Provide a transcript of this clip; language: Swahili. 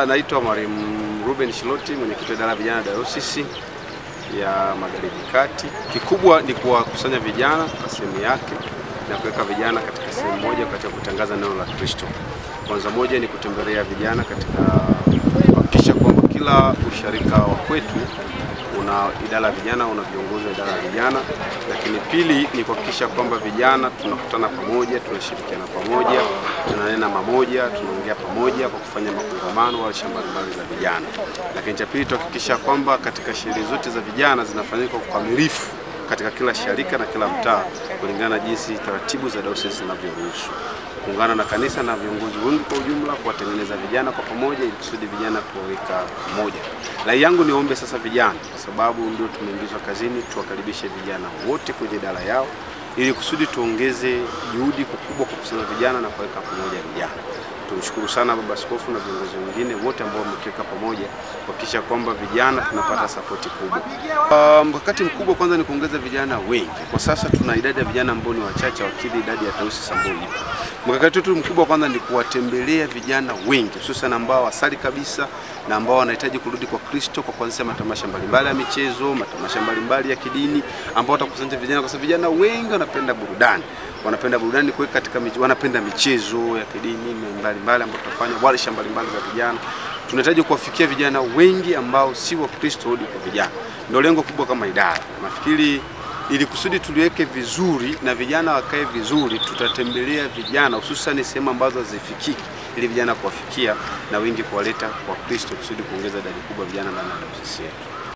Naitwa Mwalimu Ruben Shiloti, mwenyekiti wa idara ya vijana Dayosisi ya Magharibi Kati. Kikubwa ni kuwakusanya vijana kwa sehemu yake na kuweka vijana katika sehemu moja katika kutangaza neno la Kristo. Kwanza moja ni kutembelea vijana katika kuhakikisha kwamba kila usharika wa kwetu una idara ya vijana, una viongozi wa idara ya vijana. Lakini pili ni kuhakikisha kwamba vijana tunakutana pamoja, tunashirikiana pamoja, tunanena pamoja, tunaongea pamoja kwa kufanya makongamano au mbalimbali za vijana. Lakini cha pili tuhakikisha kwamba katika sherehe zote za vijana zinafanyika kwa ukamilifu katika kila sharika na kila mtaa kulingana na jinsi taratibu za dayosisi zinavyoruhusu. Kuungana na kanisa na viongozi wengi kwa ujumla kuwatengeneza vijana kwa pamoja ili kusudi vijana kuweka pamoja. Rai yangu niombe sasa vijana, kwa sababu ndio tumeingizwa kazini, tuwakaribishe vijana wote kwenye idara yao ili kusudi tuongeze juhudi kubwa kwa kukusanya vijana na kuweka pamoja vijana. Tumshukuru sana Baba Askofu na viongozi wengine wote ambao wametuweka pamoja kuhakikisha kwamba vijana tunapata sapoti kubwa. Mkakati mkubwa kwanza ni kuongeza vijana wengi. Kwa sasa tuna idadi ya vijana ambao ni wachache wakili idadi ya dayosisi ambayo ipo. Mkakati wetu mkubwa kwanza ni kuwatembelea vijana wengi hususan ambao wasali kabisa na ambao wanahitaji kurudi kwa Kristo kwa kuanzisha matamasha mbalimbali ya michezo, matamasha mbalimbali ya kidini ambao watakusanya vijana, kwa sababu vijana wengi wanapenda burudani. Wanapenda burudani kuweka katika wanapenda michezo ya kidini mbalimbali ambayo tutafanya warsha mbalimbali za vijana. Tunahitaji kuwafikia vijana wengi ambao si wa Kristo hadi kwa vijana. Ndio lengo kubwa kama idara. Nafikiri ili kusudi tuliweke vizuri na vijana wakae vizuri, tutatembelea vijana hususan sehemu ambazo hazifikiki ili vijana kuwafikia na wengi kuwaleta kwa Kristo kusudi kuongeza idadi kubwa vijana ndani ya dayosisi yetu.